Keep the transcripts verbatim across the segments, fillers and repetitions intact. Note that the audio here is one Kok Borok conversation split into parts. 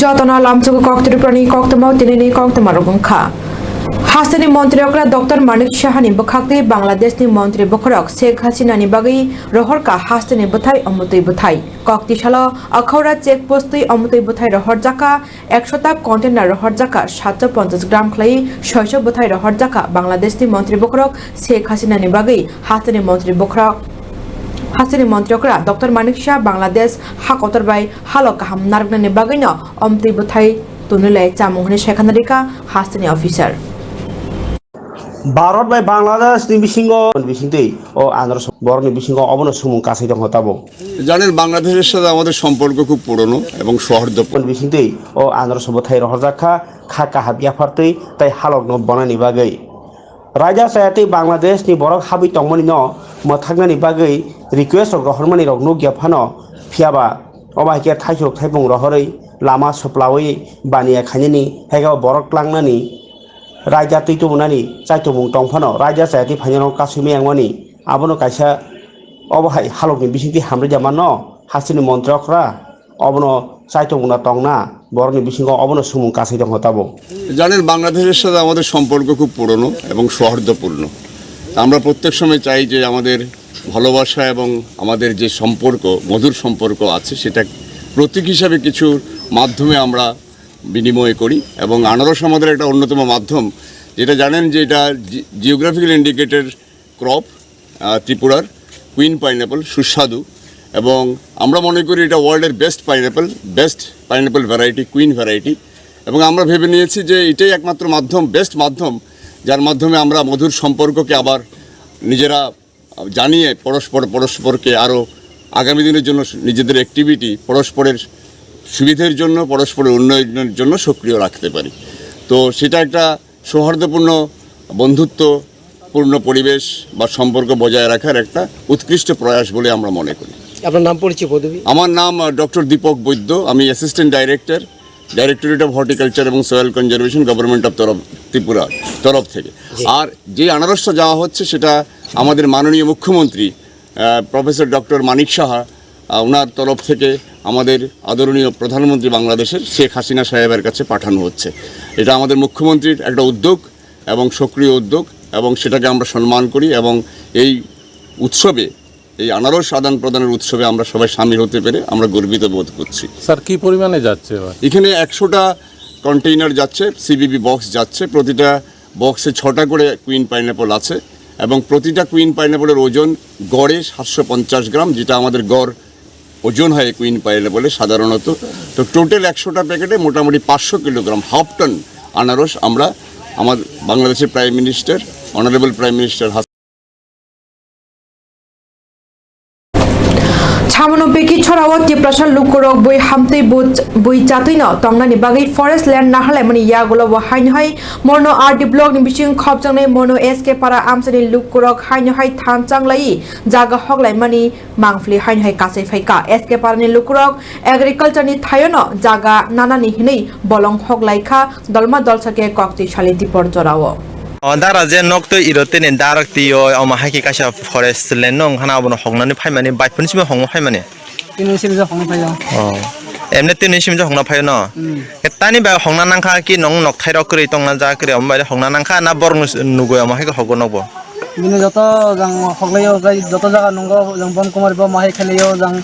Jotono lamsogo kok Tripurani koktwma, tinini koktwma rok wngkha. Hasteni montri okra Doctor Manik Sahani bwkhaktwi Bangladeshni montri bokhorok Sheikh Hasinani bagwi rohorkha hasteni bwthai omotwi bwthai. Kok tisalo Akhaura check post twi omotwi bwthai rohorjakha, ekshota container rohorjakha, satso ponchas gram khlai soiso bwthai rohorjakha Bangladeshni montri bokhorok Sheikh Hasinani bagwi hasteni montri bokhorok, hasteni montri okra Doctor Manik Shah Bangladesh ha kotor bai halo kaham narwknani bagwino omtwi bwthai tunilai chamung hwnwi sai khana rikha hasteni officer. Bharat bai Bangladesh ni bisingo bisingtwi o andro borok ni bisingo obono sumung kasai tongkha tabuk. জানেন, বাংলাদেশের সাথে আমাদের সম্পর্ক খুব পুরনো এবং সৌহার্দ্যপূর্ণ। Bisingtwi o andro bwthai rohorjak kha, kha kaham yaphartwi tai halokno bonani bagwi. Raida chayatwi Bangladesh ni borok habwi tongmani no mwthaknani bagwi request rok rohormani rok nukya phano, phiyaba obo hai khe thaisok thaipung rohorwi lama soplawi baniya khainani, hai khe borok tlangnani raida twi tubunani chaitumung tong phano raida chayatwi phainani kasui maya wngmani abono kaisa obo hai halokni bisingtwi hamrwja mano hasteni montri okra. Obono chaitok wngna tongna, borokni bisingo obono sumung kasai tongkha tabuk. জানেন, বাংলাদেশের সাথে আমাদের সম্পর্ক খুব পুরনো এবং সৌহার্দ্যপূর্ণ। আমরা প্রত্যেক সময় চাই যে আমাদের ভালোবাসা এবং আমাদের যে সম্পর্ক, মধুর সম্পর্ক আছে, সেটা প্রতীক হিসাবে কিছুর মাধ্যমে আমরা বিনিময় করি। এবং আনারস আমাদের একটা অন্যতম মাধ্যম, যেটা জানেন যে এটা জি-, জিওগ্রাফিক্যাল ইন্ডিকেটর ক্রপ, আহ, ত্রিপুরার কুইন পাইনঅ্যাপল সুস্বাদু, এবং আমরা মনে করি এটা ওয়ার্ল্ডের best pineapple, best pineapple variety, queen variety. এবং আমরা ভেবে নিয়েছি যে এটাই একমাত্র মাধ্যম, বেস্ট মাধ্যম, যার মাধ্যমে আমরা মধুর সম্পর্ককে আবার নিজেরা জানিয়ে পরস্পর পরস্পরকে আরও আগামী দিনের জন্য নিজেদের অ্যাক্টিভিটি পরস্পরের সুবিধের জন্য, পরস্পরের উন্নয়নের জন্য সক্রিয় রাখতে পারি। তো সেটা একটা সৌহার্দ্যপূর্ণ, বন্ধুত্বপূর্ণ পরিবেশ বা সম্পর্ক বজায় রাখার একটা উৎকৃষ্ট প্রয়াস বলে আমরা মনে করি। আপনার নাম পরিচয় পদবি? আমার নাম, আহ, ডক্টর দীপক বৈদ্য, আমি assistant director, directorate of horticulture এবং সয়েল কনজারভেশন, গভর্নমেন্ট অফ তরফ, ত্রিপুরা তরফ থেকে। জি। আর যে আনারসটা যাওয়া হচ্ছে, সেটা আমাদের মাননীয় মুখ্যমন্ত্রী, আহ, প্রফেসর ডক্টর মানিক সাহা, আহ, ওনার তরফ থেকে আমাদের আদরণীয় প্রধানমন্ত্রী বাংলাদেশের শেখ হাসিনা সাহেবের কাছে পাঠানো হচ্ছে। এটা আমাদের মুখ্যমন্ত্রীর একটা উদ্যোগ এবং সক্রিয় উদ্যোগ, এবং সেটাকে আমরা সম্মান করি, এবং এই উৎসবে, এই আনারস আদান প্রদানের উৎসবে আমরা সবাই সামিল হতে পেরে আমরা গর্বিত বোধ করছি। স্যার, কি পরিমাণে যাচ্ছে এবার? এখানে একশোটা কন্টেইনার যাচ্ছে, সিবিবি বক্স যাচ্ছে, প্রতিটা বক্সে ছটা করে কুইন পাইনঅ্যাপল আছে, এবং প্রতিটা কুইন পাইনঅ্যাপলের ওজন গড়ে সাতশো পঞ্চাশ গ্রাম, যেটা আমাদের গড় ওজন হয় কুইন পাইনঅ্যাপলের সাধারণত। তো টোটাল একশোটা প্যাকেটে মোটামুটি পাঁচশো কিলোগ্রাম, হাফ টন আনারস আমরা আমার বাংলাদেশের prime minister, honourable prime minister Chamano beki chorao Tiprasa lukurok bui hamtwi bu-, bui chatwino tongnani bagwi forest land naharlaimani yagulo bo haino hai Mono R D block ni bising khopjaknai Mono S K para amchaini lukurok haino hai thanchang lai jaga hoklaimani mangpili haino hai kasai phaikha. S K para ni lukurok agriculture ni thaiono jaga nanani hinwi bolong hoklaikha, dolma dolsa khe koktwi sali tipor jorao. O dara je nok twi iro tini darak twi o, omo hai khe kaisa forest land no wngkhana, abono hoknani phaimani, bai phone simi hokna phaimani. Tini simi je hokna phaio. Oh. Emne tini simi je hokna phaio no? Hmm. Ke tani bai hokna nangkha ki nong nok thairok kwrwi tongna ja kwrwi, omo bai hokna nangkha na borok nugwi omo hai khe hokgo nokbo? Bini joto jang hoklaio, gai joto jaga nungo, jang Bon Kumar bo mohai khailio, jang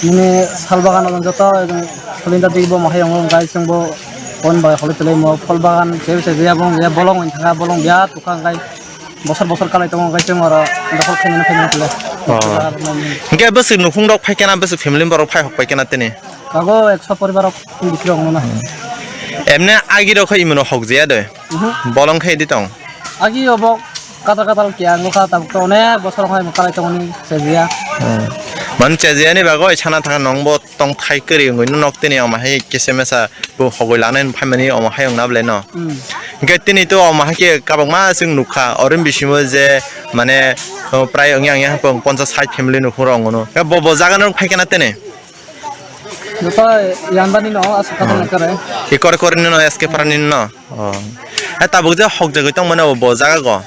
bini sal bagan jang joto jang solinda di bo mohai ongo, gai chwng bo bon bai holoi toloi mo phol bagan se se ya bong ya bolong wng thanga, bolong ya tukha gai bosor bosor kalai tongo, gai chwng oro dokhol khainani khainani khle. Oh. Hingke bwswk nukhung rok phai kena, bwswk family borok phai hok pai kena tini? Kago ekso poribar rok bisi rok no na. Emne agi rok khai imono hok jaya de. Mhm. Bolong khai di tong. Agi obo katal katal kiya wngkha, tabuk to onek bosor wngkha kalai tongoni chejiya. Hmm. Man chejiya ni bagwi sana thang nong bo tong thai kwrwi wngwi nok tini omo hai kisa mesa bo hogwi lanai phaimani omo hai wngna bwlai no. Hmm. Hingke tini to omo hai khe kabangma chwng nukha, oro bisimo je mane, o, prai wngya wngya ponchas sait family nukhung rok wngno. Bo, bo jaga no phai khe na tini? Joto yanda ni no, aswk katal kare. Ki kore kore ni no, S K para ni no? Oh. Hai tabuk je hok jagwi tong mane bo jaga go?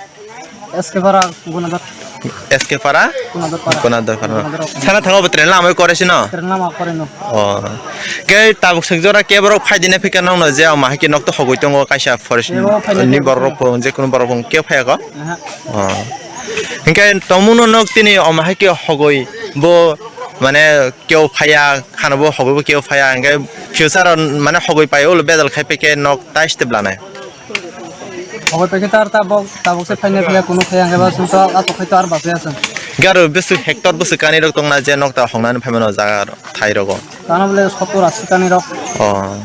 S K para Gunadat. S K Para? Kunador Para. Kunador Para. Kunador Para. Sana thango bo train lama kore sino? Train lama kore no. Oh. Ke tabuk sing jora ke borok phai dine phika nang no je ma haki nok to hogoi tongo kaisa forest ni borok phai ni je kono borok ke phai ko? Aha. Oh. Hingke tomuno nok tini o ma haki hogoi bo mane keo phaya khana bo hogoi bo keo phaya hingke future o mane hogoi pai ulo bedal khai peke nok tais te blanai. Hogoi peke tar tabok tabok se phaina phaya kunu phaya hingke ba sung to ato khai to ar ba phaya sung. Garo bisu hector bisu kani rok tongna je nok ta hongnani phaimano jaga thai rogo. Tano bole sottor asi kani rok. Oh.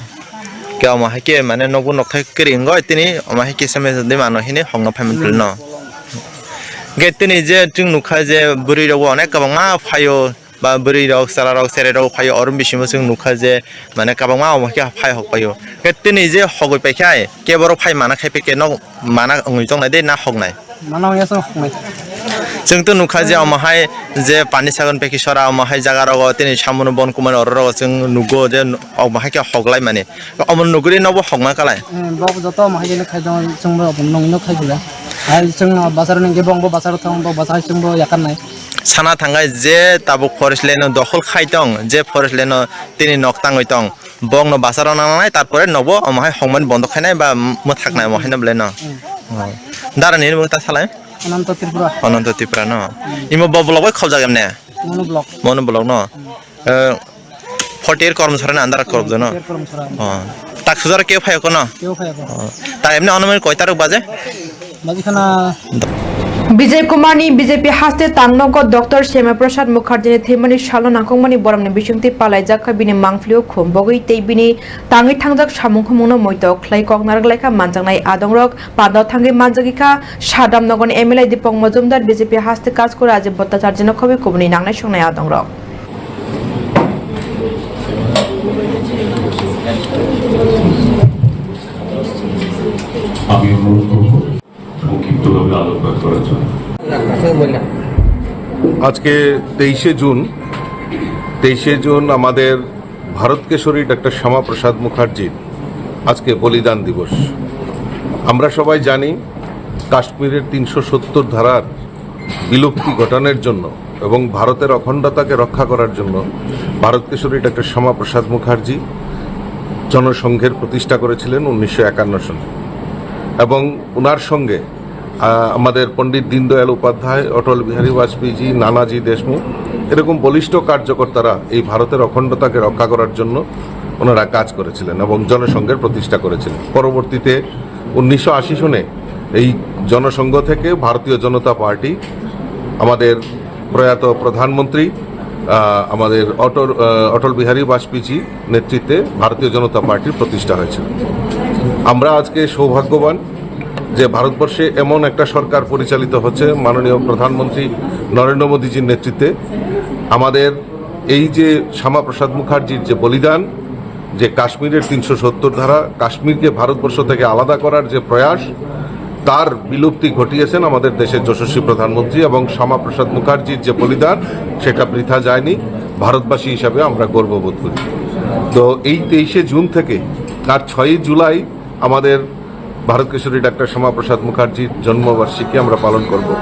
Khe omo hai khe mane nokbo nokthai kwrwi wngwi tini omo hai kisa mesa de mano hini hokno phaimani Hmm. Pili no. Hwnkhe tini je chwng nukha je bwrwi rokbo onek kwbangma phaio ba bwrwi rok chwla rok cherai rok phaio oro bisingo chwng nukha je mane kwbangma omo khe phai hok phaio. Hwnkhe tini je hogwi paikha kebo rok phai mana khai paikhe nok mana wngwi tongnai de na hoknai? Mana wngya se hoknai. Chwng to nukha je omo hai je pani sagon peki sora omo hai jaga rogo tini samuno bon kumani oro rogo chwng nugo je omo hai khe hoklai mani. Omo nuguri nobo hokma kalai. Eh, bok joto omo hai khe khai jong chwng bo obo nung no khai gula. Hai chwng no bazar ni ge bong bo bazar thang bo bazar chwng bo yakar nai. Sana thangai je tabuk forest land no dokhol khai tong je forest land no tini nok tangwi tong. Bokno basaro nangnai, tarpore nokbo omo hai hokmani bondo khainai ba mwthaknai omo haino belai no. Hmm. Oh. Dara nini bwkha ta salai? Ananto Tripura. Ananto Tripura no. Hmm. Imo bo block bai khobjak emne? Mono block. Mono block no. Hmm. Eh, forty eight kormsara ni andar korobjo no. Forty eight kormsara. Oh. Tak sujar keu phai kono? Keu phai ko. Oh. Tak emne onomai koi tarok baje? Bajikha na. Bijay Kumarni B J P haste tangnogo Doctor Shyama Prasad Mukherjini thwimani salo nangkukmani boromni bisingtwi palaijakha bini mangphlio khum bogwi tei bini tangwi thangjak samung humungno moito khlai kok narwk laikha manjaknai adongrok pandao thangwi manjagwikha Sadamnogorni M L A Dipak Majumdar B J P haste Kachkura Ajib Bhattacharjino khobwi kubuni nangnai songnai adongrok. আমি অনুরোধ করব সংক্ষিপ্তভাবে আলোকপাত করার জন্য। আজকে তেইশে জুন, তেইশে জুন আমাদের ভারত কেশরী ডক্টর শ্যামাপ্রসাদ মুখার্জির আজকে বলিদান দিবস। আমরা সবাই জানি কাশ্মীরের তিনশো সত্তর ধারার বিলুপ্তি ঘটানোর জন্য এবং ভারতের অখণ্ডতাকে রক্ষা করার জন্য ভারত কেশরী ডক্টর শ্যামাপ্রসাদ মুখার্জি জনসংঘের প্রতিষ্ঠা করেছিলেন উনিশশো একান্ন সনে। এবং ওনার সঙ্গে, আহ, আমাদের পণ্ডিত দীনদয়াল উপাধ্যায়, অটল বিহারী বাজপেয়ীজি, নানাজি দেশমুখ, এরকম বলিষ্ঠ কার্যকর্তারা এই ভারতের অখণ্ডতাকে রক্ষা করার জন্য ওনারা কাজ করেছিলেন এবং জনসংঘের প্রতিষ্ঠা করেছিলেন। পরবর্তীতে উনিশশো আশি সনে এই জনসংঘ থেকে ভারতীয় জনতা পার্টি আমাদের প্রয়াত প্রধানমন্ত্রী, আহ, আমাদের অটল, আহ, অটল বিহারী বাজপেয়ীজি নেতৃত্বে ভারতীয় জনতা পার্টির প্রতিষ্ঠা হয়েছিল। আমরা আজকে সৌভাগ্যবান যে ভারতবর্ষে এমন একটা সরকার পরিচালিত হচ্ছে মাননীয় প্রধানমন্ত্রী নরেন্দ্র মোদীজির নেতৃত্বে। আমাদের এই যে শ্যামাপ্রসাদ মুখার্জির যে বলিদান, যে কাশ্মীরের তিনশো সত্তর ধারা, কাশ্মীরকে ভারতবর্ষ থেকে আলাদা করার যে প্রয়াস, তার বিলুপ্তি ঘটিয়েছেন আমাদের দেশের যশস্বী প্রধানমন্ত্রী এবং শ্যামাপ্রসাদ মুখার্জির যে বলিদান, সেটা বৃথা যায়নি। ভারতবাসী হিসাবে আমরা গর্ববোধ করি। তো এই তেইশে জুন থেকে আর ছয়ই জুলাই আমাদের ভারত কেশরী ডক্টর শ্যামাপ্রসাদ মুখার্জির জন্মবার্ষিকী আমরা পালন করব।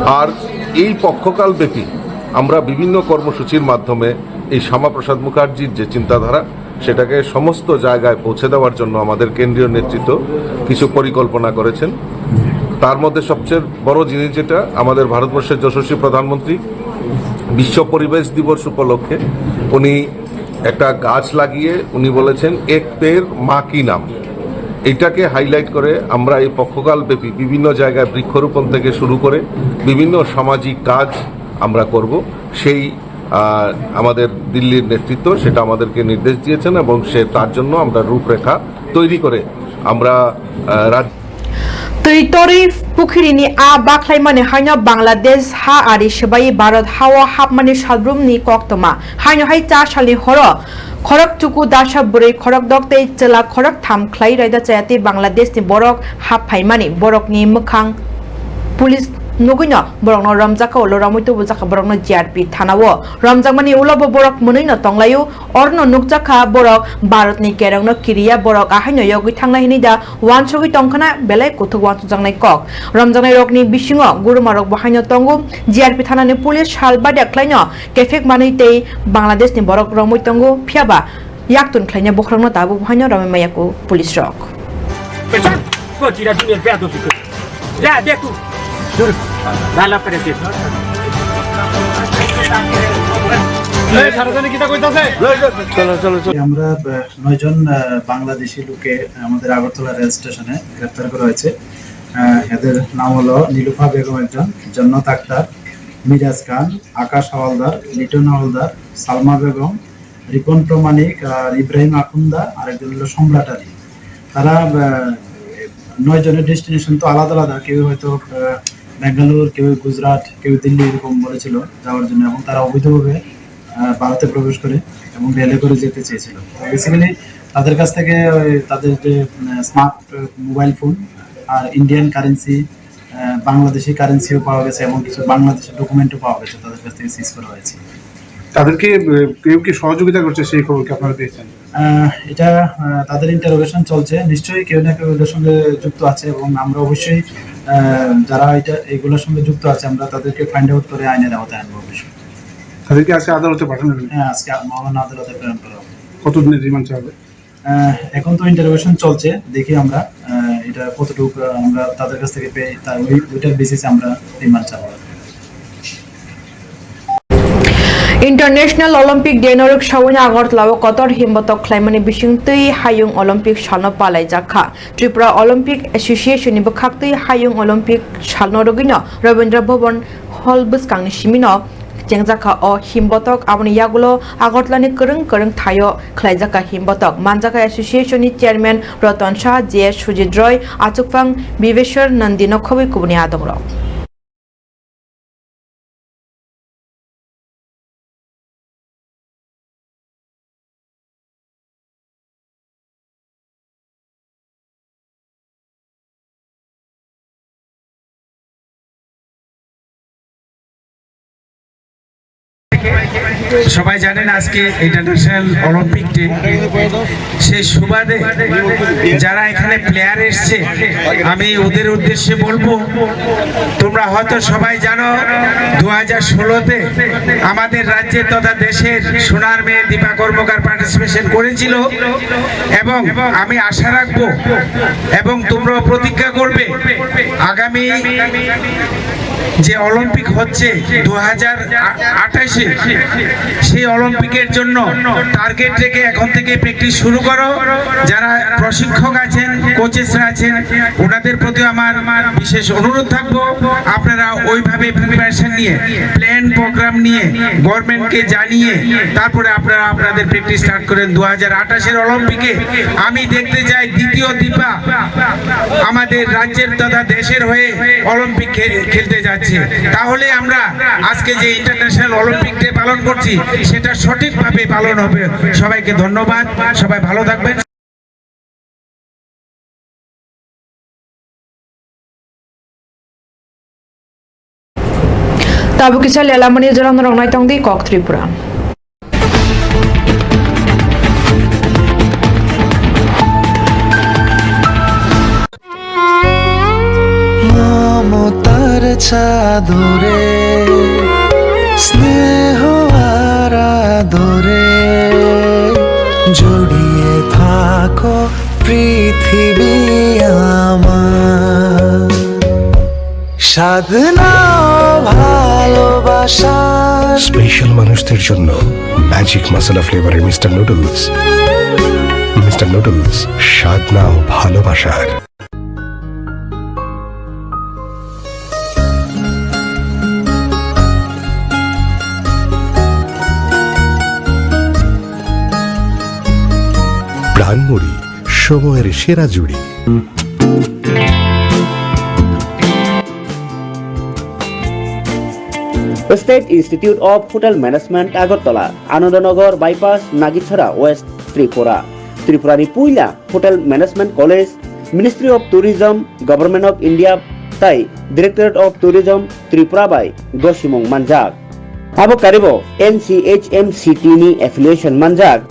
আর এই পক্ষকাল ব্যাপী আমরা বিভিন্ন কর্মসূচির মাধ্যমে এই শ্যামাপ্রসাদ মুখার্জির যে চিন্তাধারা, সেটাকে সমস্ত জায়গায় পৌঁছে দেওয়ার জন্য আমাদের কেন্দ্রীয় নেতৃত্ব কিছু পরিকল্পনা করেছেন। তার মধ্যে সবচেয়ে বড় জিনিস যেটা, আমাদের ভারতবর্ষের যশস্বী প্রধানমন্ত্রী বিশ্ব পরিবেশ দিবস উপলক্ষে উনি একটা গাছ লাগিয়ে উনি বলেছেন, "এক পেড় মা কি নাম।" এটাকে হাইলাইট করে আমরা এই পক্ষকাল ব্যাপী বিভিন্ন জায়গায় বৃক্ষরোপণ থেকে শুরু করে বিভিন্ন সামাজিক কাজ আমরা করব। সেই, আহ, আমাদের দিল্লির নেতৃত্ব সেটা আমাদেরকে নির্দেশ দিয়েছেন এবং সে তার জন্য আমরা রূপরেখা তৈরি করে আমরা, আহ, রাজ্য Twi torwi pukhirini a bakhlaimani haino Bangladesh ha ari swbai Bharat hao hapmani salbrumni koktwma. Haino hai cha salni horo khorok chuku dasa bwrwi khorok dok tei chwla khorok tham khlai raida chayatwi Bangladeshni borok hap phaimani borokni mwkhang police nugwino borokno romjakha, ulo romwi tubujakha borokno G R P thanao. Romjakmani ulo bo borok mwnwino tonglaio. Orno nukjakha borok Bharatni kerongno kiriya, borok ahaino yogwi thangnai hwnwi da wansugwi tongkhana, belai kuthuk wansukjaknai kok. Romjaknairokni bisingo gurumarokbo haino tongo. G R P thanani police sal badia khlaino kephek manwi tei Bangladeshni borok romwi tongo, phiyaba yaktun khlaina bokhorokno tabuk haino romwi maya ku police rok. Pesan, ko tira dunia pe ato tu. Ya, dia tu. Dur. Dala pere dia. এই সারাজনে কিতা কইতাছে? চলো, চলো, চলো। আমরা, আহ, নয়জন, আহ, বাংলাদেশি লোককে আমাদের আগরতলা রেল স্টেশনে গ্রেপ্তার করা হয়েছে। আহ, এদের নাম হলো নীলুফা বেগম একজন, জন্নত আক্তার, মিরাজ খান, আকাশ হাওলদার, লিটন হাওলদার, সালমা বেগম, রিপন প্রমাণিক আর ইব্রাহিম আখুন্দা, আর একজন হলো সম্রাট আলী। তারা, আহ, নয় জনের ডেস্টিনেশন তো আলাদা আলাদা, কেউ হয়তো, আহ, ব্যাঙ্গালোর, কেউ গুজরাট, কেউ দিল্লি এরকম বলেছিল যাওয়ার জন্য, এবং তারা অবৈধভাবে, আহ, ভারতে প্রবেশ করে এবং রেলে করে যেতে চেয়েছিল। তো বেসিক্যালি তাদের কাছ থেকে ওই তাদের যে, আহ, স্মার্ট, আহ, মোবাইল ফোন আর ইন্ডিয়ান কারেন্সি, আহ, বাংলাদেশি কারেন্সিও পাওয়া গেছে এবং কিছু বাংলাদেশি ডকুমেন্টও পাওয়া গেছে, তাদের কাছ থেকে সিজ করা হয়েছে। তাদেরকে, আহ, কেউ কি সহযোগিতা করছে সেই খবর কি আপনারা পেয়েছেন? আহ, এটা, আহ, তাদের ইন্টারোগেশন চলছে, নিশ্চয়ই কেউ না কেউ এদের সঙ্গে যুক্ত আছে এবং আমরা অবশ্যই, আহ, যারা এটা, এগুলোর সঙ্গে যুক্ত আছে, আমরা তাদেরকে ফাইন্ড আউট করে আইনের আওতায় আনবো অবশ্যই। তাদেরকে আজকে আদালতে পাঠানো হবে? হ্যাঁ, আজকে মহামান্য আদালতে প্রেরণ করা হবে। কতদিনের রিমান্ড চাওয়া হবে? আহ, এখন তো ইন্টারোগেশন চলছে, দেখি আমরা, আহ, এটা কতটুকু, আহ, আমরা তাদের কাছ থেকে পেয়ে, তার ওই, ওইটার বেসিসে আমরা রিমান্ড চাবো। International Olympic Day norok sawino Agartala o kotor himbotok khlaimani bisingtwi Hayung Olympic salno palaijakha. Tripura Olympic Association ni bwkhaktwi Hayung Olympic salno rwgwino Rabindra Bhavan Hall bwskangni simino chengjakha o himbotok. Aboni yagulo Agartala ni kwrwng kwrwng thaio khlaijakha himbotok. Manjakha association ni chairman Ratan Shah, J S Sujit Roy, achukphang Bibeshwar Nandi no khobwi kubuni adongrok. সবাই জানেন আজকে international Olympic day. সেই সুবাদে যারা এখানে প্লেয়ার এসছে, আমি ওদের উদ্দেশ্যে বলবো, তোমরা হয়তো সবাই জানো, দু হাজার ষোলোতে আমাদের রাজ্যের তথা দেশের সোনার মেয়ে দীপা কর্মকার পার্টিসিপেশন করেছিল, এবং আমি আশা রাখবো এবং তোমরাও প্রতিজ্ঞা করবে আগামী যে অলিম্পিক হচ্ছে দু হাজার আঠাশে, সেই অলিম্পিকের জন্য টার্গেট রেখে এখন থেকে প্র্যাকটিস শুরু করো। যারা প্রশিক্ষক আছেন, কোচেসরা আছেন, ওনাদের প্রতিও আমার বিশেষ অনুরোধ থাকবো, আপনারা ওইভাবে প্রিপারেশন নিয়ে, প্ল্যান প্রোগ্রাম নিয়ে, গভর্নমেন্টকে জানিয়ে, তারপরে আপনারা আপনাদের প্র্যাকটিস স্টার্ট করেন। দু হাজার আঠাশের অলিম্পিকে আমি দেখতে চাই দ্বিতীয় দীপা আমাদের রাজ্যের তথা দেশের হয়ে অলিম্পিক খে-, খেলতে যাচ্ছে। তাহলে আমরা আজকে যে ইন্টারন্যাশনাল অলিম্পিক ডে পালন করছি, সেটা সঠিকভাবে পালন হবে। সবাইকে ধন্যবাদ, সবাই ভালো থাকবেন। Tabuk kisa lelamani jora norok naitong di Kok Tripura. মমতার চাদরে, স্নেহ আর আদরে জড়িয়ে থাকো পৃথিবী আমার। স্বাদ নাও ভালোবাসার। স্পেশাল মানুষদের জন্য ম্যাজিক মশলা ফ্লেভারের মিস্টার নুডলস। মিস্টার নুডলস, স্বাদ নাও ভালোবাসার। প্রাণমুড়ি, সময়ের সেরা জুড়ি। State Institute of Hotel Management, Agartala, Anandanagar Bypass, Nagichara, West Tripura. Tripura ni puila Hotel Management College, Ministry of Tourism, Government of India, tei Directorate of Tourism Tripura bai gosimung manjak. Abo karibo N C H M C T ni affiliation manjak.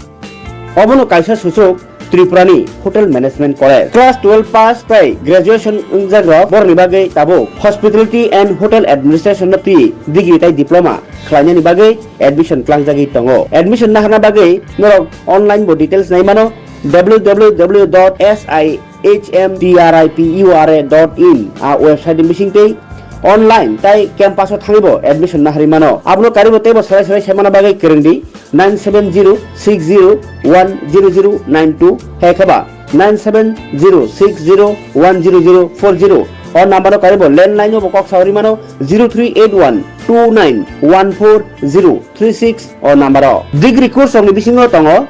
Obono kaisa suchuk Tripura ni Hotel Management College. Class twelve pass tei graduation wngjakrok borokni bagwi tabuk Hospitality and Hotel Administration no twi degree tei diploma khlainani bagwi admission tlangjagwi tongo. Admission naharna bagwi norok online bo details nai mano, w w w dot s i h m t r i p u r a dot in a website ni bising tei online tei campus o thangwi bo admission naharwi mano. Abono karibo teibo serai serai saimana bagwi kwrwng di nine seven zero six zero one zero zero nine two hai khe ba nine seven zero six zero one zero zero four zero. O number o karibo landline o bo kok sawi mano zero three eight one two nine one four zero three six o number o. Degree course rokni bisingo tongo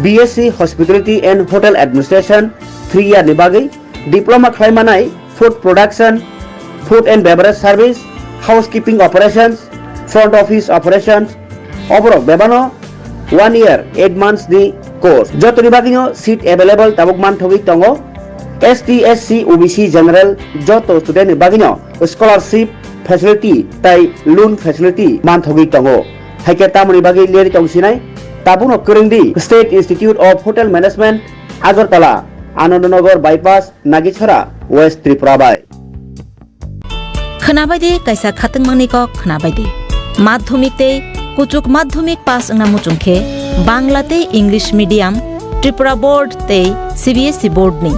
B S C Hospitality and Hotel Administration three year ni bagwi, diploma khlai manai Food Production, Food and Beverage Service, Housekeeping Operations, Front Office Operations, oborok bebano one year eight months ni course. Jotoni bagwino seat available tabuk manthogwi tongo. S T, S C, O B C, General joto student ni bagwino scholarship facility tai loan facility manthogwi tongo. Haikhe tamoni bagwi leri tong sinai? Tabukno kwrwng di State Institute of Hotel Management, Agartala, Anandanagar Bypass, Nagichara, West Tripura bai. Khwnabai de kaisa khatungmangni kok, khwnabai de. Madhyamik tei kuchuk madhyamik pass wngna muchung khe Bangla tei English medium, Tripura board tei C B S E board ni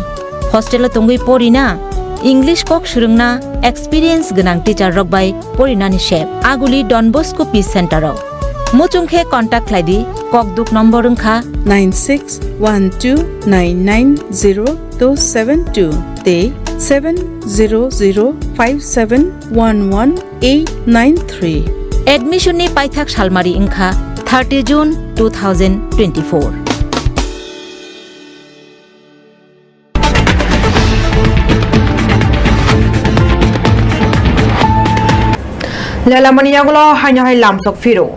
hostel o tongwi porina, English kok swrwngna experience gwnang teacher rok bai porinani sep. Aguli Don Bosco Peace Center o. Muchung khe contact khlai di, kokduk number wngkha nine six one two nine nine zero two seven two tei seven zero zero five seven one one eight nine three. Admission ni paithak salmari wngkha thirty June two thousand twenty-four. Lelamani yagulo haino hai lamsok phiro.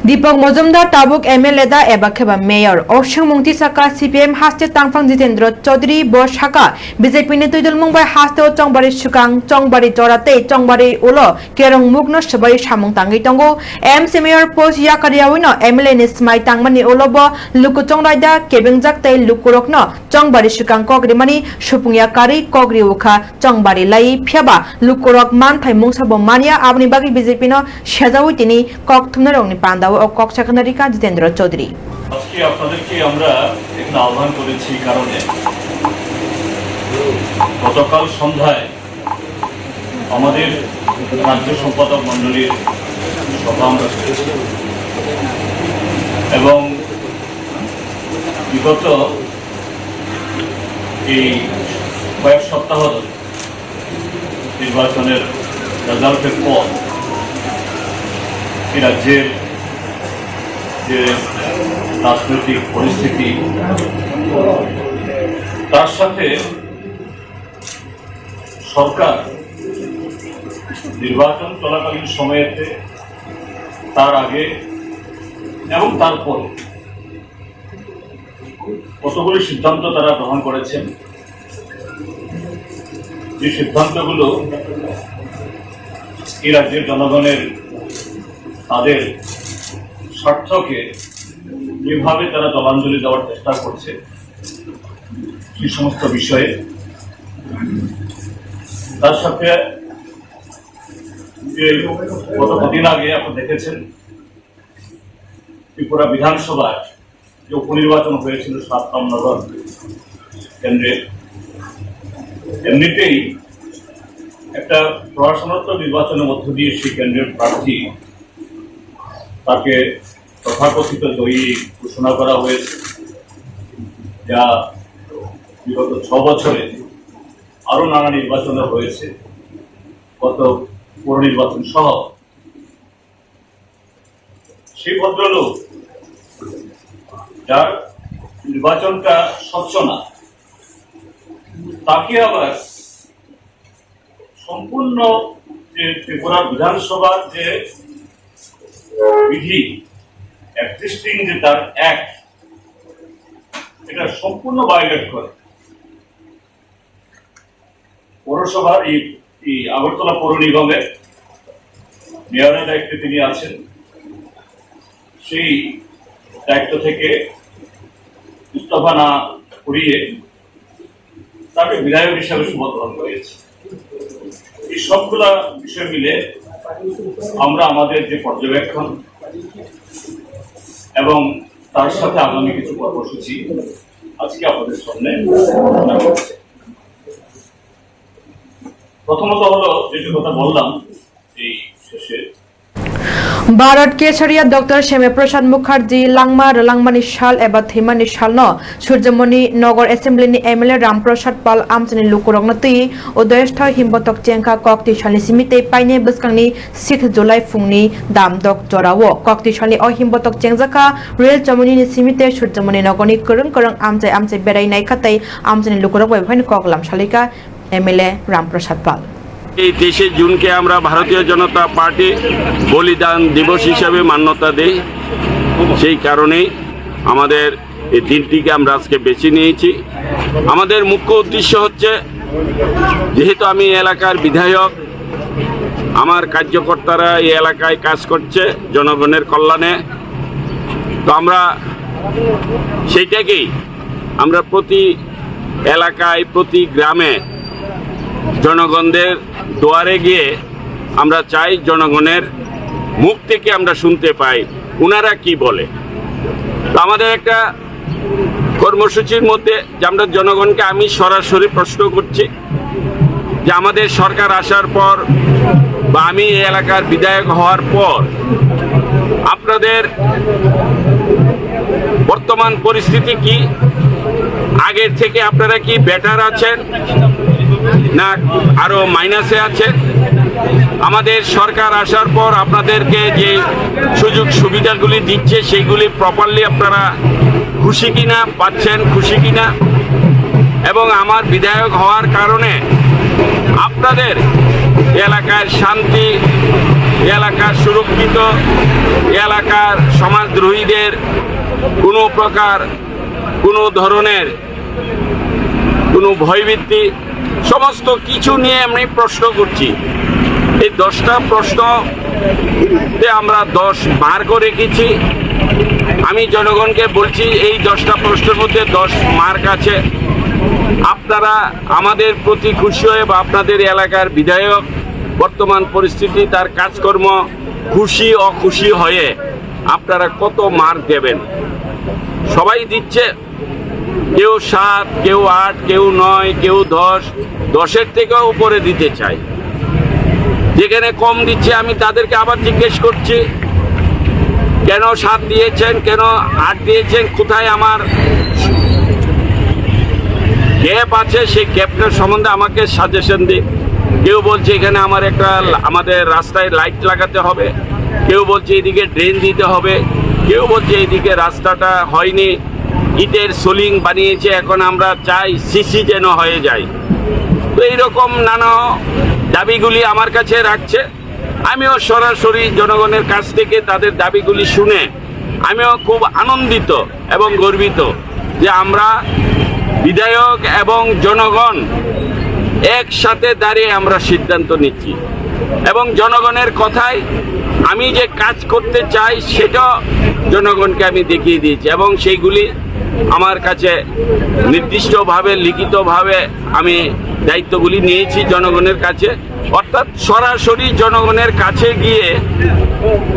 Deepak Majumdar tabuk M L A da eba kheba mayor. O swngmung tisaka C P M haste tangphang Jitendra Chaudhary bo saka B J P ni twidulmung bai haste o Chongbari swkang, Chongbari jora tei Chongbari ulo kerong mukno swbai samung tangwi tongo. M C mayor post yakaryawi no M L A ni smai tangmani ulo bo luku chongraida kebengjak tei lukurokno Chongbari swkang kok rimani supungya karwi kok riwi kha Chongbari lai, phiyaba lukurok manthai mungsa bo manya, aboni bagwi B J P no sejawi tini kok thumnarokni pandao o kok sakhana rikha Jitendra Chaudhary. আজকে আপনাদেরকে আমরা এখানে আহ্বান করেছি এই কারণে, গতকাল সন্ধ্যায় আমাদের রাজ্য সম্পাদক মণ্ডলীর সভা আমরা করেছি এবং বিগত এই কয়েক সপ্তাহ ধরে নির্বাচনের রেজাল্টের পর এই রাজ্যের যে রাজনৈতিক পরিস্থিতি, তার সাথে সরকার নির্বাচন চলাকালীন সময়েতে, তার আগে এবং তারপরে কতগুলি সিদ্ধান্ত তারা গ্রহণ করেছেন, যে সিদ্ধান্তগুলো এই রাজ্যের জনগণের, তাদের স্বার্থকে যেভাবে তারা জলাঞ্জলি দেওয়ার চেষ্টা করছে, সেই সমস্ত বিষয়ে। তার সাথে যে গত কদিন আগে আপনি দেখেছেন, ত্রিপুরা বিধানসভার যে উপনির্বাচন হয়েছিল সাত রামনগর কেন্দ্রে, এমনিতেই একটা প্রহসনত্মক নির্বাচনের মধ্য দিয়ে সেই কেন্দ্রের প্রার্থী তাকে তথাকথিত জয়ী ঘোষণা করা হয়েছে, যা বিগত ছ বছরে আরো নানা নির্বাচনে হয়েছে, গত পৌর নির্বাচন সহ। সেই ভদ্রলোক, যার নির্বাচনটা স্বচ্ছ না, তাকে আবার সম্পূর্ণ যে ত্রিপুরা বিধানসভার যে বিধি, এক্সিস্টিং যে তার অ্যাক্ট, এটা সম্পূর্ণ ভায়োলেট করে। পৌরসভার এই এই আগরতলা পৌর নিগমের মেয়রের দায়িত্বে তিনি আছেন, সেই দায়িত্ব থেকে ইস্তফা না করিয়ে তাকে বিধায়ক হিসাবে শপথ গ্রহণ করিয়েছে। এই সবগুলা বিষয় মিলে আমরা আমাদের যে পর্যবেক্ষণ এবং তার সাথে আগামী কিছু কর্মসূচি আজকে আপনাদের সামনে ঘোষণা করছি। প্রথমত হলো, যেটা কথা বললাম এই শেষে, Bharat Kesaria Doctor Shyama Prasad Mukherjee langma rwlangmani sal eba thwimani salno Surjamoni Nagar Assembly ni M L A Ram Prasad Pal amchaini lukurokno twi Udoyasthoi himbotok chengkha. Kokti salni simi tei paine bwskangni six July phungni damdok jorao kokti salni o himbotok chengjakha. Rel chomoni ni simi tei Surjamoni Nagarni kwrwng kwrwng amchai amchai berai naikha tei amchaini lukurok bai phaino kok lam salaikha. M L A Ram Prasad Pal। এই তেইশে জুনকে আমরা ভারতীয় জনতা পার্টি বলিদান দিবস হিসাবে মান্যতা দেই। সেই কারণেই আমাদের এই দিনটিকে আমরা আজকে বেছে নিয়েছি। আমাদের মুখ্য উদ্দেশ্য হচ্ছে, যেহেতু আমি এলাকার বিধায়ক, আমার কার্যকর্তারা এই এলাকায় কাজ করছে জনগণের কল্যাণে, তো আমরা সেইটাকেই আমরা প্রতি এলাকায়, প্রতি গ্রামে জনগণদের দুয়ারে গিয়ে আমরা চাই জনগণের মুখ থেকে আমরা শুনতে পাই ওনারা কি বলে। তো আমাদের একটা কর্মসূচির মধ্যে যে আমরা জনগণকে, আমি সরাসরি প্রশ্ন করছি যে আমাদের সরকার আসার পর বা আমি এই এলাকার বিধায়ক হওয়ার পর আপনাদের বর্তমান পরিস্থিতি কি? আগের থেকে আপনারা কি বেটার আছেন না আরো মাইনাসে আছেন? আমাদের সরকার আসার পর আপনাদেরকে যে সুযোগ সুবিধাগুলি দিচ্ছে, সেইগুলি প্রপারলি আপনারা খুশি কিনা, পাচ্ছেন খুশি কিনা? এবং আমার বিধায়ক হওয়ার কারণে আপনাদের এলাকার শান্তি, এলাকার সুরক্ষিত, এলাকার সমাজদ্রোহীদের কোনো প্রকার, কোনো ধরনের কোনো ভয়ভীতি, সমস্ত কিছু নিয়ে আমি প্রশ্ন করছি। এই দশটা প্রশ্নতে আমরা দশ মার্কও রেখেছি। আমি জনগণকে বলছি, এই দশটা প্রশ্নের মধ্যে দশ মার্ক আছে। আপনারা আমাদের প্রতি খুশি হয়ে বা আপনাদের এলাকার বিধায়ক বর্তমান পরিস্থিতি, তার কাজকর্ম খুশি অখুশি হয়ে আপনারা কত মার্ক দেবেন? সবাই দিচ্ছে, কেউ সাত, কেউ আট, কেউ নয়, কেউ দশ, দশের থেকেও উপরে দিতে চাই। যেখানে কম দিচ্ছে, আমি তাদেরকে আবার জিজ্ঞেস করছি, কেন সাত দিয়েছেন, কেন আট দিয়েছেন, কোথায় আমার গ্যাপ আছে, সেই গ্যাপটার সম্বন্ধে আমাকে সাজেশন দিন। কেউ বলছে এখানে আমার একটা লা-, আমাদের রাস্তায় লাইট লাগাতে হবে, কেউ বলছে এদিকে ড্রেন দিতে হবে, কেউ বলছে এদিকে রাস্তাটা হয়নি, ইটের সোলিং বানিয়েছে, এখন আমরা চাই সিসি যেন হয়ে যায়। তো এইরকম নানা দাবিগুলি আমার কাছে রাখছে। আমিও সরাসরি জনগণের কাছ থেকে তাদের দাবিগুলি শুনে আমিও খুব আনন্দিত এবং গর্বিত যে আমরা বিধায়ক এবং জনগণ একসাথে দাঁড়িয়ে আমরা সিদ্ধান্ত নিচ্ছি এবং জনগণের কথায় আমি যে কাজ করতে চাই সেটা জনগণকে আমি দেখিয়ে দিয়েছি এবং সেইগুলি আমার কাছে নির্দিষ্টভাবে লিখিতভাবে আমি দায়িত্বগুলি নিয়েছি জনগণের কাছে। অর্থাৎ সরাসরি জনগণের কাছে গিয়ে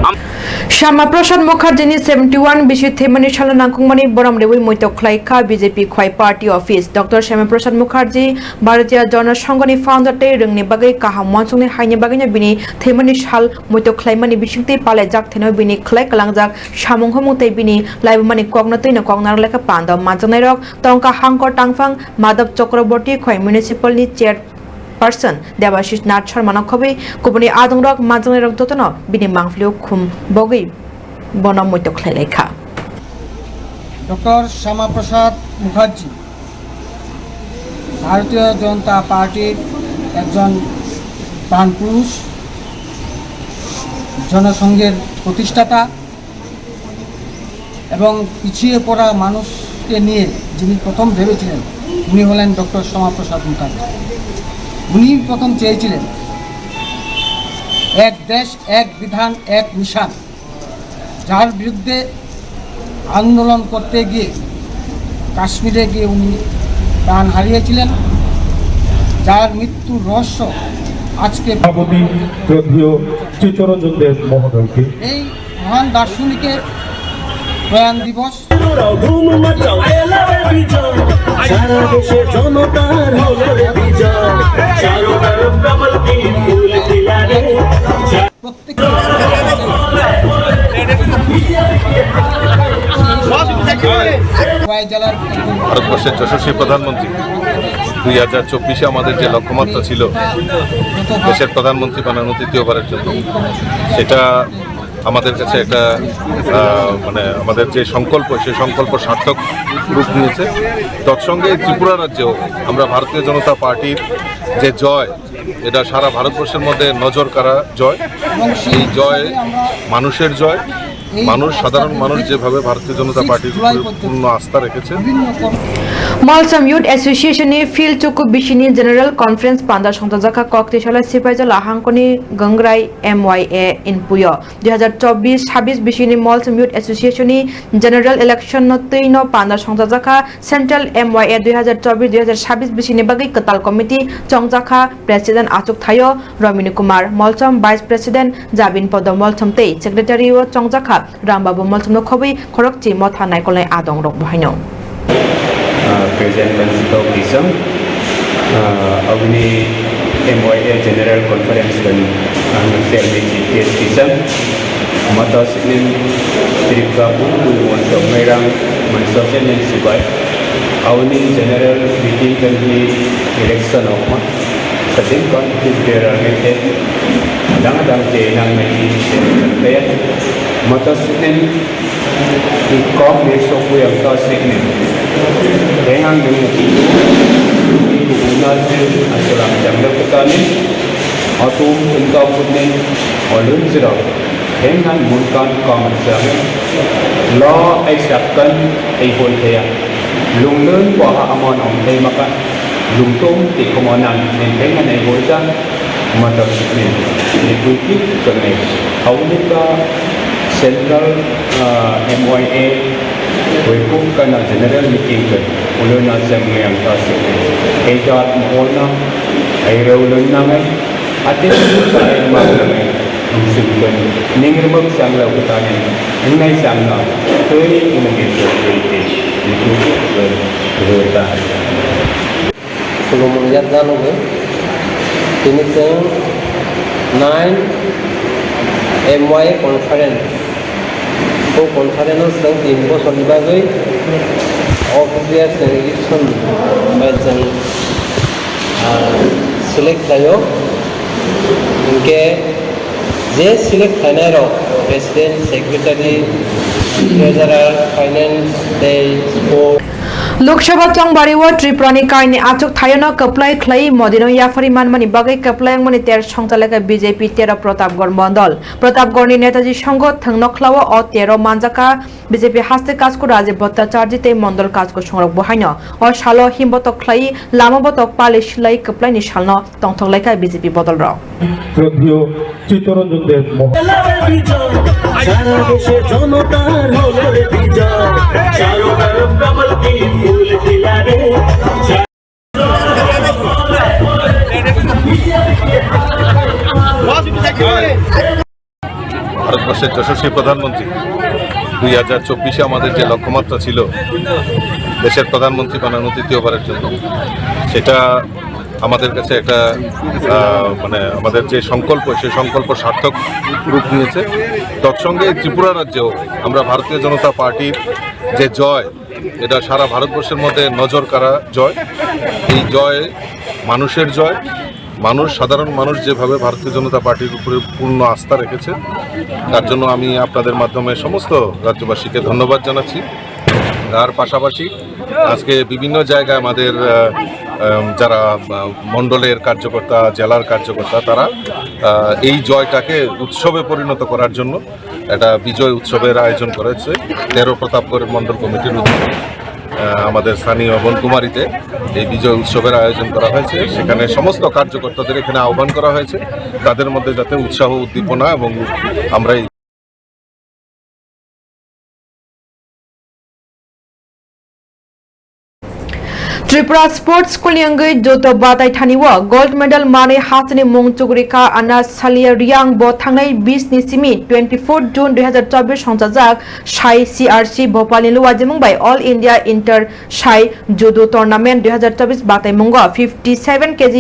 আম- Shyama Prasad Mukherjee ni seventy one bisi thwimani salo nangkukmani borom rewi muitok khlai kha B J P Khwai Party Office. Doctor Shyama Prasad Mukherjee Bharatiya Jana Sangha ni founder tei rwngni bagwi kaham uansuknai, haini bagwino bini thwimani sal muitok khlaimani bisingtwi palaijak thwino bini khlai kwlangjak samung humung tei bini laibumani kokno twino kok narwk lekha pando manjaknairok tongkha Hangkor Tangphang, Madhav Chakraborty Khwai Municipal ni Chair person Debashish Nath Sharma no khobwi kubuni adongrok manjaknairok jotono bini mangpilio khum bogwi bono muitok khlai lai kha. Doctor Shyama Prasad Mukherjee ভারতীয় জনতা পার্টির একজন প্রাণপুরুষ, জনসংঘের প্রতিষ্ঠাতা এবং পিছিয়ে পড়া মানুষকে নিয়ে যিনি প্রথম ভেবেছিলেন, উনি হলেন ডক্টর শ্যামাপ্রসাদ মুখার্জি। উনি প্রথম চেয়েছিলেন এক দেশ, এক বিধান, এক নিশান, যার বিরুদ্ধে আন্দোলন করতে গিয়ে কাশ্মীরে গিয়ে উনি প্রাণ হারিয়েছিলেন, যার মৃত্যুর রহস্য আজকে সভাপতি শ্রদ্ধেয় চিত্তরঞ্জন দেব মহোদয়কে। এই মহান দার্শনিকের প্রয়াণ দিবস। সারা দেশে জনতার হলো রে বিজয়, চারো তরফ কমল কি ফুল খিলা রে। প্রত্যেক জেলার ভারতবর্ষের যশস্বী প্রধানমন্ত্রী দুই হাজার চব্বিশে আমাদের যে লক্ষ্যমাত্রা ছিল দেশের প্রধানমন্ত্রী বানানো তৃতীয়বারের জন্য, সেটা আমাদের কাছে একটা, আহ, মানে, আমাদের যে সংকল্প, সেই সংকল্প সার্থক রূপ নিয়েছে। তৎসঙ্গে ত্রিপুরা রাজ্যেও আমরা ভারতীয় জনতা পার্টির যে জয়, এটা সারা ভারতবর্ষের মধ্যে নজর কাড়া জয়। এই জয় মানুষের জয়। মানুষ, সাধারণ মানুষ যেভাবে ভারতীয় জনতা পার্টির উপরে পূর্ণ আস্থা রেখেছে। Molsom Youth Association ni Phil Chuku bisini General Conference panda songchajakha Koktisola Sipaijala hangkoni Gangrai M Y A Inpuyo. Dui hazar chobbish sabbish bisini Molsom Youth Association ni General Election no twi no panda songchajakha Central M Y A dui hazar chobbish dui hazar sabbish bisini bagwi kwtal committee chongjakha President achuk thaio Romini Kumar Molsom, Vice President Jabin Podo Molsom tei Secretary o chongjakha Rambabu Molsom no khobwi khorokchi motha naikolnai adong rok bo haino. Ah, present Pansito Kisang, ah, aboni M Y A General Conference kan ang chairman chief guest kisang, mata sinin Tripura pun pun wan sok merang mansa sinin sibai, aboni general meeting kan di election of ma, sadin kan di berang ete, dang dang je nang nai di sinin kan kaya, mata sinin Ni kok ni sokwi ang ta sikni. Teng ang nung mukitu. Ni kubuna sil asulang jangda kutani. Atum tungka putni olun siro. Teng ang munkan kong sami. Lo ai sakkan ai hoi thaya. Lunglun waha amon ong thai maka. Lungtung ti komonan nenteng anai boja. Matak ni ni kuki kanai. Auni ka Central, ah, M Y A wekung kana general meeting ke ulun asam yang tasik. Ejat mohona aira ulun nangai. Ate ka air ma nangai. Sungkun ningirmak sangla utani. Ngai sangla. Tui inagi sukui ti. Ni kuki kan. Solomon Yatna nugwi. Tini chwng nine M Y A conference. O conference o chwng tin bosorni bagwi official chwng election bai chwng, ah, select khlaio. Hinkhe je select khlainai rok, President, Secretary, Treasurer, Finance tei Sport. Lok Sabha chongbari o Tripura ni kaini achuk thaio no kwplai khlai Modi no yaphari manmani bagwi kwplai wngmani ter songchalai kha B J P tero Pratapgarh mondol. Pratapgarh ni Netaji Songho thwng nokhlao o tero manjakha B J P haste Kasku Rajiv Bhattacharjee tei mondol kasku songrok bo haino o salo himbotok khlai lama botok pali silai kwplai ni salno tongthok laikha B J P bodol rok. শ্রদ্ধেয় চিত্তরঞ্জন দেব মহোদয়। সারা দেশে জনতার হলো রে বিজয়, চারো তরফ কমল কি ফুল খিলা রে। ভারতবর্ষের যশস্বী প্রধানমন্ত্রী দুই হাজার চব্বিশে আমাদের যে লক্ষ্যমাত্রা ছিল দেশের প্রধানমন্ত্রী বানানো তৃতীয়বারের জন্য, সেটা আমাদের কাছে একটা, আহ, মানে, আমাদের যে সংকল্প, সেই সংকল্প সার্থক রূপ নিয়েছে। তৎসঙ্গে ত্রিপুরা রাজ্যেও আমরা ভারতীয় জনতা পার্টির যে জয়, এটা সারা ভারতবর্ষের মধ্যে নজর কাড়া জয়। এই জয় মানুষের জয়। মানুষ, সাধারণ মানুষ যেভাবে ভারতীয় জনতা পার্টির উপরে পূর্ণ আস্থা রেখেছে, তার জন্য আমি আপনাদের মাধ্যমে সমস্ত রাজ্যবাসীকে ধন্যবাদ জানাচ্ছি। তার পাশাপাশি আজকে বিভিন্ন জায়গায় আমাদের, আহ, আহ, যারা, আহ, মণ্ডলের কার্যকর্তা, জেলার কার্যকর্তা, তারা, আহ, এই জয়টাকে উৎসবে পরিণত করার জন্য একটা বিজয় উৎসবের আয়োজন করেছে তেরো প্রতাপগড় মণ্ডল কমিটির উদ্যোগে। আহ, আমাদের স্থানীয় বনকুমারীতে এই বিজয় উৎসবের আয়োজন করা হয়েছে। সেখানে সমস্ত কার্যকর্তাদের এখানে আহ্বান করা হয়েছে, তাদের মধ্যে যাতে উৎসাহ উদ্দীপনা এবং আমরা এই Tripura Sports School ni wngwi judo batai thani o gold medal manwi hasteni mung chugurikha Anas Salia Riang. Bo thangnai bis ni simi twenty four June dui hazar chobbish songchajak sai C R C Bhopal ni luajimung bai All India Inter Sai Judo Tournament dui hazar chobbish batai mungo fifty seven K G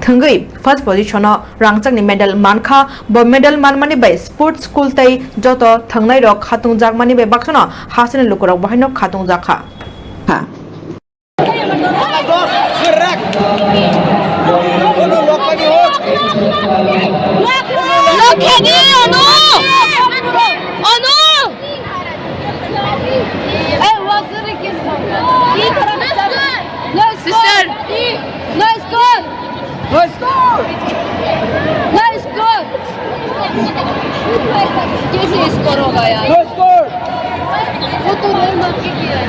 thwngwi first position o rangchakni medal mankha. Bo medal manmani bai sports school tei joto thwngnairok khatungjakmani bai baksano hasteni lukurok bo haino khatungjakha. Sister. No score! No score! No score! कैसे score होगा यार? No score! वो तो रोल मार के किया है।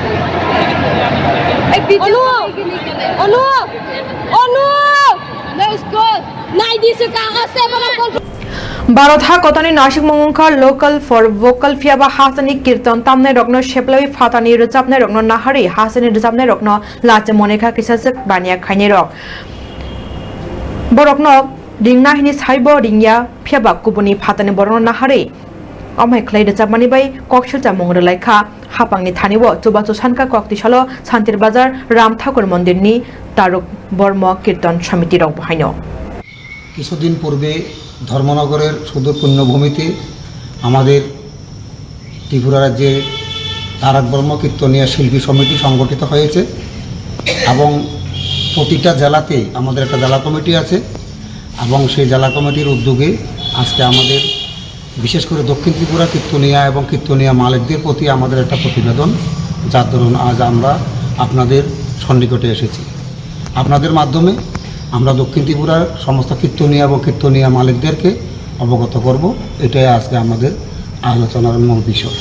ए, पीछे अनु! अनु! अनु! No score! Bharat ha kotoni nasik mungkha local for vocal, phiyaba hasteni kirton tamnai rokno seplaiwi phatani rwchapnai rokno naharwi hasteni rwchapnai rokno lache monekha kisa swk baniya khainai rok. Borokno ringna hini saibo ringya, phiyaba kubuni phatani borokno naharwi amhai khlai rwchapmani bai koksilcha mung rwlaikha. Hapangni thani o chubachu sankha kokti salo Santir Bazar Ram Thakur Mondir ni Taruk Bormo Kirton Samiti rok bo haino. কিছুদিন পূর্বে ধর্মনগরের সুদূর পুণ্যভূমিতে আমাদের ত্রিপুরা রাজ্যের তারক ব্রহ্ম কীর্তনিয়া শিল্পী সমিতি সংগঠিত হয়েছে এবং প্রতিটা জেলাতে আমাদের একটা জেলা কমিটি আছে এবং সেই জেলা কমিটির উদ্যোগে আজকে আমাদের বিশেষ করে দক্ষিণ ত্রিপুরা কীর্তনিয়া এবং কীর্তনিয়া মালিকদের প্রতি আমাদের একটা প্রতিবেদন, যার দরুন আজ আমরা আপনাদের সন্নিকটে এসেছি। আপনাদের মাধ্যমে আমরা দক্ষিণ ত্রিপুরার সমস্ত কীর্তনিয়া এবং কীর্তনিয়া মালিকদেরকে অবগত করব, এটাই আজকে আমাদের আলোচনার মূল বিষয়।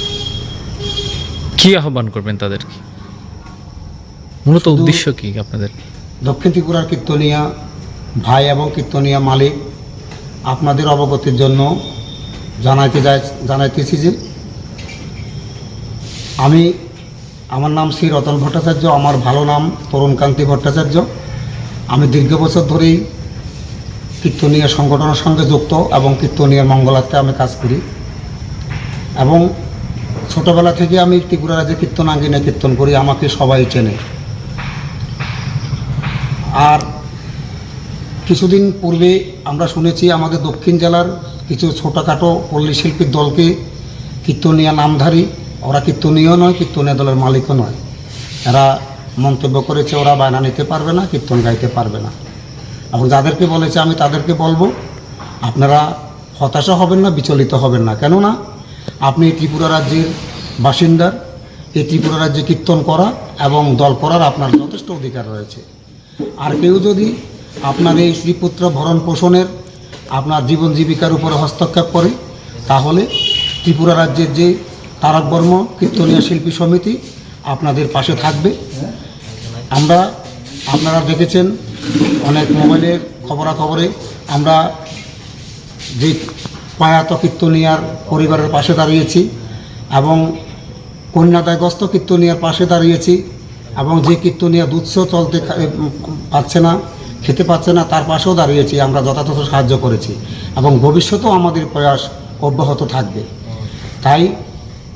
কি আহ্বান করবেন তাদেরকে? মূলত শুধু উদ্দেশ্য কি আপনাদের? দক্ষিণ ত্রিপুরার কীর্তনিয়া ভাই এবং কীর্তনিয়া মালিক, আপনাদের অবগতির জন্য জানাইতে যাই, জানাইতেছি যে আমি, আমার নাম শ্রী রতন ভট্টাচার্য, আমার ভালো নাম তরুণ কান্তি ভট্টাচার্য। আমি দীর্ঘ বছর ধরেই কীর্তনিয়া সংগঠনের সঙ্গে যুক্ত এবং কীর্তনিয়া মঙ্গলার্থে আমি কাজ করি এবং ছোটবেলা থেকে আমি ত্রিপুরা রাজ্যে কীর্তন আঙ্গিনায় কীর্তন করি, আমাকে সবাই চেনে। আর কিছুদিন পূর্বে আমরা শুনেছি আমাদের দক্ষিণ জেলার কিছু ছোটোখাটো পল্লী শিল্পীর দলকে কীর্তনিয়া নামধারী, ওরা কীর্তনীয় নয়, কীর্তনিয়া দলের মালিকও নয়, এরা মন্তব্য করেছে ওরা বায়না নিতে পারবে না, কীর্তন গাইতে পারবে না। এবং যাদেরকে বলেছে আমি তাদেরকে বলবো, আপনারা হতাশা হবেন না, বিচলিত হবেন না, কেননা আপনি ত্রিপুরা রাজ্যের বাসিন্দা, এই ত্রিপুরা রাজ্যে কীর্তন করা এবং দল করার আপনার যথেষ্ট অধিকার রয়েছে। আর কেউ যদি আপনার এই শ্রীপুত্র ভরণ পোষণের, আপনার জীবন জীবিকার উপরে হস্তক্ষেপ করে, তাহলে ত্রিপুরা রাজ্যের যে তারক বর্ম কীর্তনীয় শিল্পী সমিতি আপনাদের পাশে থাকবে। আমরা, আপনারা দেখেছেন অনেক মোবাইলের খবরাখবরে আমরা যে প্রয়াত কীর্তনিয়ার পরিবারের পাশে দাঁড়িয়েছি এবং কন্যাদায়গ্রস্ত কীর্তনিয়ার পাশে দাঁড়িয়েছি এবং যে কীর্তনিয়া দুধ চলতে খা-, এ, উম, পাচ্ছে না, খেতে পাচ্ছে না, তার পাশেও দাঁড়িয়েছি, আমরা যথাযথ সাহায্য করেছি এবং ভবিষ্যতেও আমাদের প্রয়াস অব্যাহত থাকবে। তাই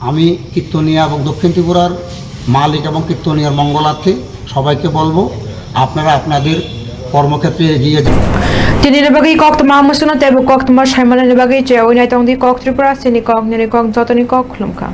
আমি কীর্তনিয়া এবং দক্ষিণ ত্রিপুরার মালিক এবং কীর্তনিয়ার মঙ্গলার্থে সবাইকে বলবো, আপনারা আপনাদের কর্মক্ষেত্রে এগিয়ে যান। Tini ni bagwi koktwma mwswkno teibo koktwma saimanani bagwi chaywi naitongdi kok Tripura, chini kok, nini kok, jotoni kok khulumkha.